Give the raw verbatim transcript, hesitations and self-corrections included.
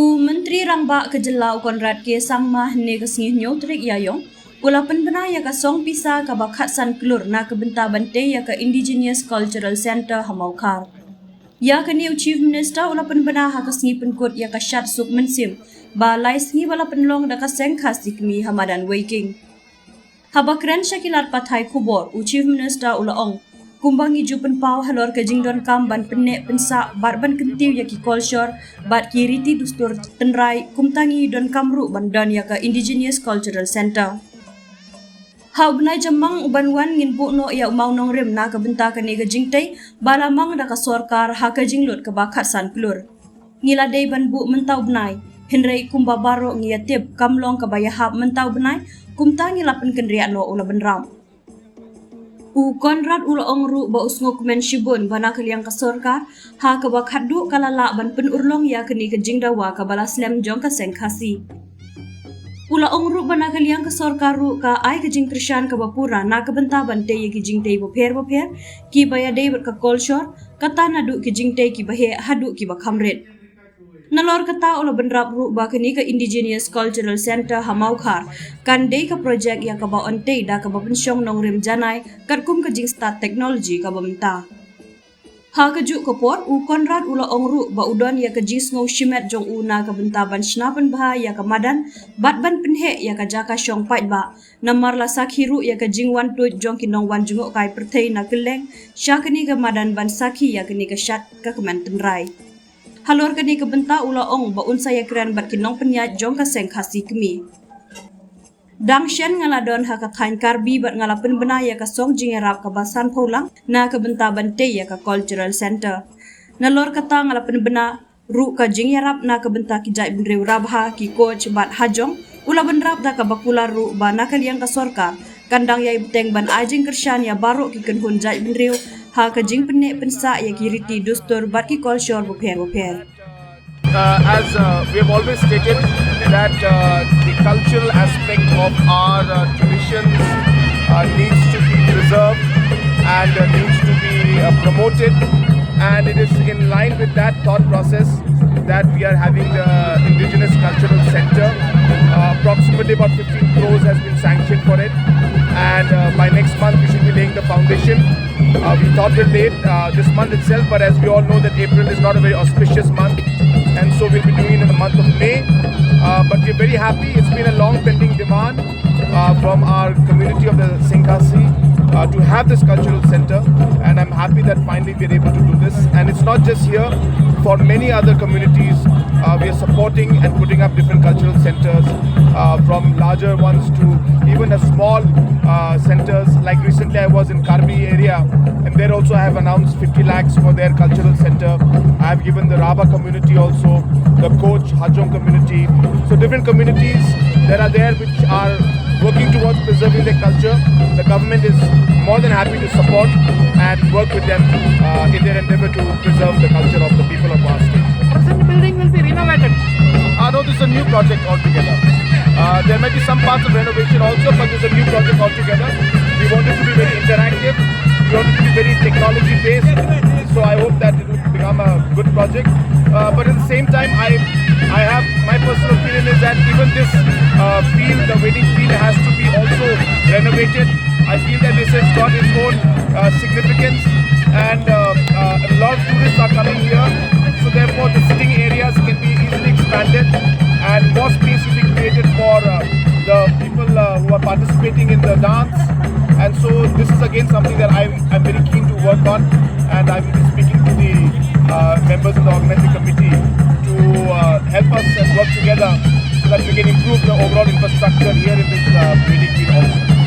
U Myntri Rangbah ka jylla u Conrad K Sangma hynne ka sngi hynñiew tarik Ïaïong u la pynbna ïa ka song pisa kaba khatsan klur na ka bynta ban tei ïa ka Indigenous Cultural Centre ha Mawkhar. Ïa kane u Chief Minister u la pynbna ha ka sngi pynkut ïa ka shad suk mynsiem ba lai sngi ba la pynlong da ka Seng Khasi Kmie ha madan Weiking. Haba kren sha ki lad pathai khubor, u Chief Minister u la ong, kumba ngi ju pynpaw halor ka jingdonkam ban pynneh pynsah bad ban kyntiew ïa ki kolshor bad ki riti dustur tynrai, kumta ngi donkam ruh ban don ïa ka Indigenous Cultural Centre. Ha u bnai jammang u ban wan ngin buh noh ïa u mawnongrim na ka bynta kane ka jingtei ba la mang da ka sorkar ha ka jinglut kaba khatsan klur. Ngi la dei ban buh mynta u bnai, hynrei kumba baroh ngi ïa tip kam long kaba ïahap mynta u bnai, kumta ngi la pynkynriah noh, u la bynrap. U Conrad u la ong ruh ba u sngewkmen shibun ba na ka liang ka sorkar ha kaba khatduh ka la lah ban pynurlong ïa kane ka jingdawa kaba la slem jong ka Seng Khasi. U la ong ruh ba na ka liang ka sorkar ruh ka ai ka jingkyrshan kaba pura na ka bynta ban tei ïa ki jingtei bapher bapher kiba ïadei bad ka kolshor, kata naduh ki jingtei kiba heh haduh kiba kham rit. Nalor kata u la bynrap ruh ba kane ka Indigenous Cultural Centre ha Mawkhar kan dei ka projek ïa kaba yn tei da kaba pynshong nongrim janai katkum ka jingstad technology kaba mynta. Ha kajuh ka por, u Conrad u la ong ruh ba u don ïa ka jingsngew shimet jong u na ka bynta ban shna pynbha ïa ka madan bad ban pynheh ïa ka jaka shong paidbah, namar la sakhi ruh ïa ka jingwan tuid jong ki nongwan jngohkai pyrthei na kylleng sha kane ka madan ban sakhi ïa kane ka shad ka kmen tynrai. Halor kane ka bynta u la ong ba un sa ïakren bad ki nongpynïaid jong ka Seng Khasi Kmie. Dang shen nga la don ha ka thaiñ Karbi bad nga la pynbna ïa ka song jingïarap kaba sanphew lak na ka bynta ban tei ïa ka Cultural Centre. Nalor kata nga la pynbna ruh ka jingïarap na ka bynta ki jaitbynriew Rabha, ki Koch bad Hajong. U la bynrap da kaba kular ruh ba na ka liang ka sorkar kan dang ïai bteng ban ai jingkyrshan ïa baroh ki kynhun jaitbynriew ha ka jingpynneh pynsah ïa ki riti dustur bad ki kolshor bapher bapher. Uh, as uh, we have always stated that uh, the cultural aspect of our uh, traditions uh, needs to be preserved and uh, needs to be uh, promoted, and it is in line with that thought process that we are having the Indigenous Cultural Center. Uh, approximately about fifteen crores has been sanctioned for it, and uh, by next month we should be laying the foundation. Uh, we thought we'll late uh, this month itself, but as we all know that April is not a very auspicious month, and so we'll be doing it in the month of May. Uh, but we're very happy. It's been a long pending demand uh, from our community of the Seng Khasi uh, to have this cultural center, and I'm happy that finally we're able to do this. And it's not just here. For many other communities, uh, we are supporting and putting up different cultural centers, uh, from larger ones to even a small uh, centers. Like recently, I was in Karbi area, and there also I have announced fifty lakhs for their cultural center. I have given the Rabha community also, the Koch Hajong community. So different communities that are there which are working towards preserving their culture. The government is more than happy to support and work with them uh, in their endeavor to preserve the culture of the people of our state. Present building will be renovated. Uh, no, this is a new project altogether. Uh, there may be some parts of renovation also, but this is a new project altogether. We want it to be very interactive. We want it to be very technology based. So I hope that it will become a good project. Uh, but at the same time, I, I have, my personal opinion is that even this uh, field, the wedding field, has to be also renovated. I feel that this has got its own uh, significance, and uh, uh, a lot of tourists are coming here. So therefore, the sitting areas can be easily expanded, and more space will be created for uh, the people uh, who are participating in the dance. And so this is again something that I'm, I'm very keen to work on, and I will be speaking to the uh, members of the organizing committee to uh, help us and work together so that we can improve the overall infrastructure here in this uh, wedding field also.